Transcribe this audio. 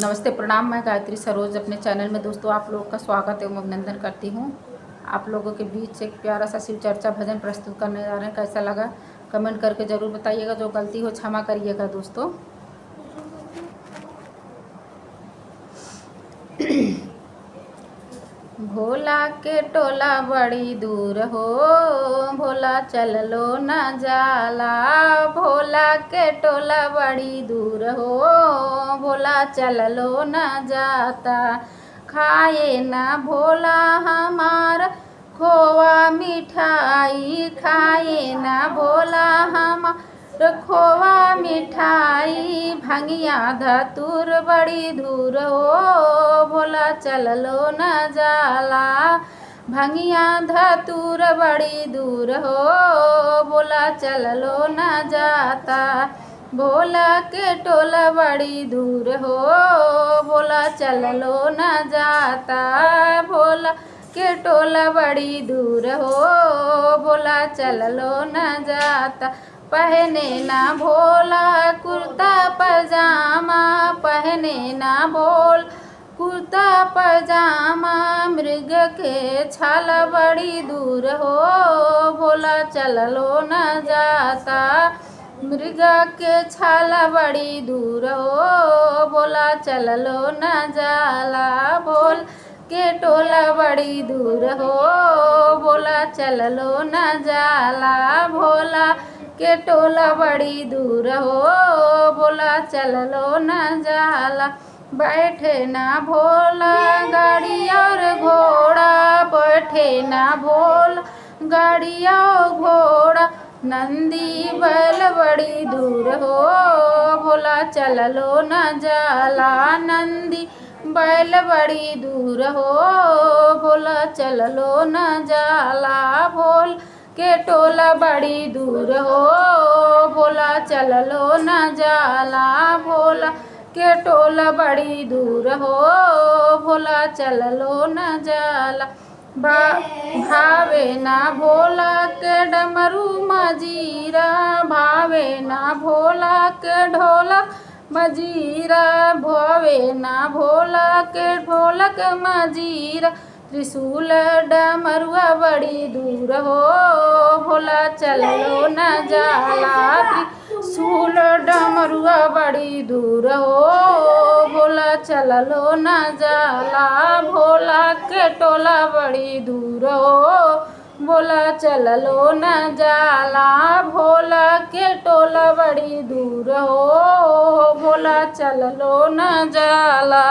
नमस्ते, प्रणाम। मैं गायत्री सरोज अपने चैनल में दोस्तों आप लोगों का स्वागत एवं अभिनंदन करती हूँ। आप लोगों के बीच एक प्यारा सा शिव चर्चा भजन प्रस्तुत करने जा रहे हैं। कैसा लगा कमेंट करके ज़रूर बताइएगा। जो गलती हो क्षमा करिएगा दोस्तों। भोला के टोला बड़ी दूर हो, भोला चल लो न जाला। भोला के टोला बड़ी दूर हो, भोला चल लो न जाता। खाए ना भोला हमार खोवा मिठाई, खाए ना भोला हमार खोवा मिठाई। भंगिया धतूर बड़ी दूर हो, भोला चललो न जाला। भंगिया धतूर बड़ी दूर हो, भोला चललो न जाता। भोला के टोला बड़ी दूर हो, भोला चललो न जाता। भोला के टोला बड़ी दूर हो, भोला चललो न जाता। पहने ना भोला कुर्ता पजामा, पहने ना भोल कुर्ता पजामा। मृग के छाला बड़ी दूर हो, भोला चललो न जाता। मृग के छाला बड़ी दूर हो, भोला चललो न जाला। भोल के टोला बड़ी दूर हो, भोला चललो न जाला। भोला के टोला बड़ी दूर हो, भोला चललो न जाला। बैठे ना भोला गाड़ी और घोड़ा, बैठे ना भोला गाड़ी और घोड़ा। नंदी बैल बड़ी दूर हो, भोला चललो न जाला। नंदी बैल बड़ी दूर हो, भोला चललो न जाला। भोल के टोला बड़ी दूर हो, भोला चललो न जाला। भोला के टोला बड़ी दूर हो, भोला चललो न जाला। भावे ना भोला के डमरू मजीरा, भावे ना भोला के ढोलक मजीरा। भावे ना भोला के ढोलक मजीरा। त्रिशूल डमरुआ बड़ी दूर हो, भोला चललो न जाला। त्रिशूल डमरुआ बड़ी दूर हो, भोला चललो न जाला। भोला के टोला बड़ी दूर हो, भोला चललो न जाला। भोला के टोला बड़ी दूर हो, भोला चललो न जाला।